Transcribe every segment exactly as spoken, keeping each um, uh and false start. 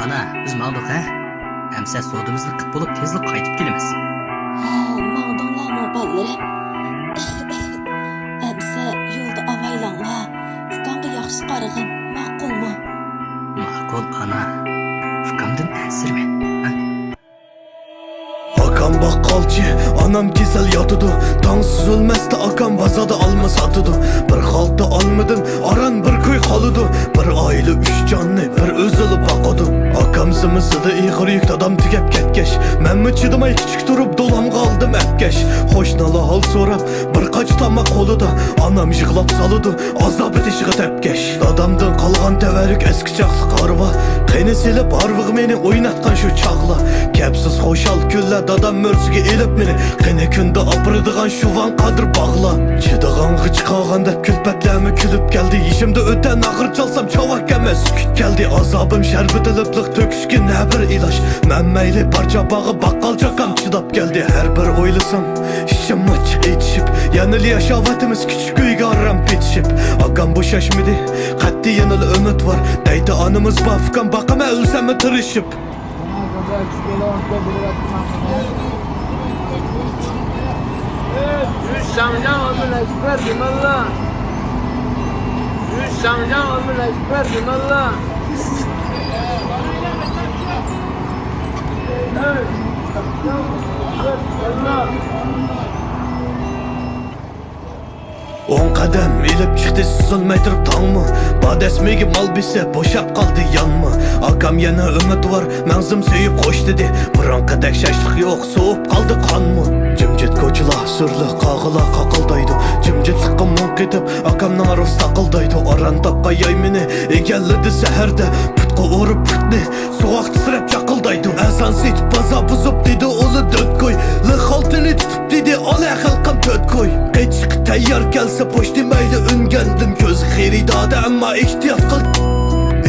ئانا، بىز ماڭدۇق ھە؟ ئەمسە سودىمىزنى قىپ بولۇپ تېزلا قايتىپ كېلىمىز. ھا، ماڭدىڭلارمۇ بالىلىرىم؟ ئەمسە يولدا ئاۋايلاڭلار. ئۇكاڭغا ياخشى قارىغىن، ماقۇلمۇ؟ ماقۇل ئانا. ئۇكامدىن ئەنسىرىمە. ھە؟ ئاكام باققالچى، ئانام كېسەل ياتىدۇ. تاڭ سۈزۈلمەستە ئاكام بازاردا ئالما ساتىدۇ. بىر خالتا ئالمىدىن ئاران بىر كوي قالىدۇ. بىر ئائىلە ئۈچ جاننى بىر ئۆزىلا باقىدۇ. ئاكام زىممىسىدا ئېغىر يۈك، دادام تۈگەپ كەتكەچ، مەنمۇ چىدىماي كىچىك تۇرۇپ دولامغا ئالدىم ئەپكەش. قوشنىلا ھال سوراپ، بىر قاچا تاماق قولىدا، ئانام يىغلاپ سالىدۇ، ئازابى تېشىغا تەپكەش. دادامدىن قالغان تەۋەررۈك ئەسكى چاغلىق ھارۋا، قېنى سېلىپ ھارۋىغا مېنى ئويناتقان شۇ چاغلار. كەپسىز خۇشال كۈنلەر، دادام مۈرىسىگە ئېلىپ مېنى، قېنى كۈندە ئاپىرىدىغان شۇ ۋاڭ قادىر باغلار. چىدىغانغا چىقالغان دەپ كۈلپەتلەرمۇ كۈلۈپ كەلدى. يېشىمدا ئۆتە ناغرا چالسام چاۋاك ئەمەس سۈكۈت كەلدى. ئازابىم شەربىتى لىپلىق تۆكۈشكە نە بىر ئىلاج. مەن مەيلى پارچە باغا باققالچى ئاكام چىداپ كەلدى. ھەر بىر ئويلىسام ئىچىم ئاچچىق ئېچىشىپ، يەنىلا ياشاۋاتىمىز كىچىك ئۆيگە ئارام پېتىشىپ. ئاكام بوشاشمىدى، قەتئىي يەنىلا ئۈمىد بار. دەيدۇ ئانىمىز بار، ئۇكام باقىمەن ئۆلسەممۇ تىرىشىپ. ئوڭ قەدەم ئېلىپ چىقتى سۈزۈلمەي تۇرۇپ تاڭمۇ. بار دەسمىگە مال بېسىپ بوشاپ قالدى يانمۇ. ئاكام يەنە ئۈمىدۋار، مەڭزىم سۆيۈپ خوش دېدى. بۇرۇنقىدەك شاشلىق يوق، سوۋۇپ قالدى قانمۇ. جىمجىت كوچىلار سۈرلۈك قاغىلار قاقىلدايدۇ. جىمجىتلىققا مۇڭ قېتىپ ئاكامنىڭ روھى ساقىلدايدۇ. ئاران تاپقان ياي مېنى ئېگەللىدى سەھەردە. پۇتقا ئۇرۇپ پۇتنى سوغۇق تىترەپ چاقىلدايدۇ. ئەزان سېيىت بازار بۇزۇپ دېدى ئۇلا دۆت كوي. لىخالتىنى تۇتۇپ دېدى ئالا خەلقىم تۆت كوي. قېچىشقا تەييار كەلسە پوچتى مەيلى ئۈنگەندىن كۆز خېرىداردا ئەمما ئېھتىيات قىل.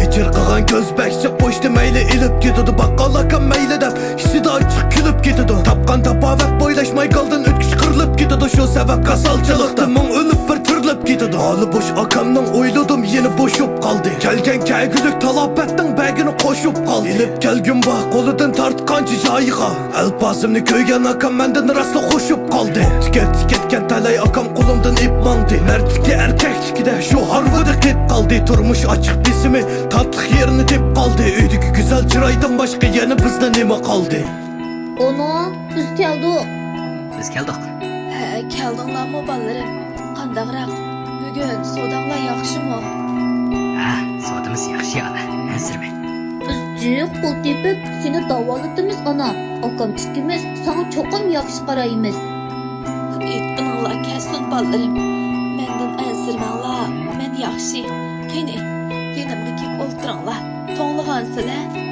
ئېچىرقىغان كۆز بەكچە پوچتى مەيلى ئېلىپ كېتىدۇ. باققان ئاكام مەيلى دەپ ئىچىدە ئاچچىق كۈلۈپ كېتىدۇ. تاپقان تاپاۋەت بويلاشماي گالدىن ئۆتكۈچ قىرىلىپ كېتىدۇ. شۇ سەۋەب كاسالچىلىقتا مىڭ ئۆلۈپ بىر تىرىلىپ كېتىدۇ. ھالى بوش ئاكامنىڭ ئويلىدىم يېنى بوشۇپ قالدى. كەلگەن كەلگۈلۈك تالاپەتنىڭ بەگىنى قوشۇپ قالدى. ئېلىپ كەلگۈم بار قولىدىن تارتقانچە جايىغا. ئەلپازىمنى كۆرگەن ئاكام مەندىن راسلا خوشۇپ قالدى. تىكەت تىكەتكەن تەلەي ئاكام قولۇمدىن ئېپ ماڭدى. مەردلىكى ئەركەكلىكىدە شۇ ھارۋىدا قېپ قالدى. تۇرمۇش ئاچچىق بېسىمى تاتلىق يېرىنى تېپ قالدى. ئۆيدىكى گۈزەل چىرايدىن باشقا يەنە بىزدە نېمە قالدى؟ ئانا، بىز كەلدۇق. بىز كەلدۇق. ھە، كەلدىڭلارمۇ بالىلىرىم؟ قانداقراق؟ بۈگۈن سوداڭلار ياخشىمۇ؟ ھە، سودىمىز ياخشى ئانا، ئەنسىرىمە. بىز جىق پۇل تېپىپ سېنى داۋالىتىمىز ئانا. ئاكام ئىككىمىز ساڭا چوقۇم ياخشى قارايمىز. ئېيتقىنىڭلار كەلسۇن بالىلىرىم. مەندىن ئەنسىرىمەڭلار، مەن ياخشى. قېنى، يېنىمغا كېلىپ ئولتۇرۇڭلار. توڭلىغانسىلەر؟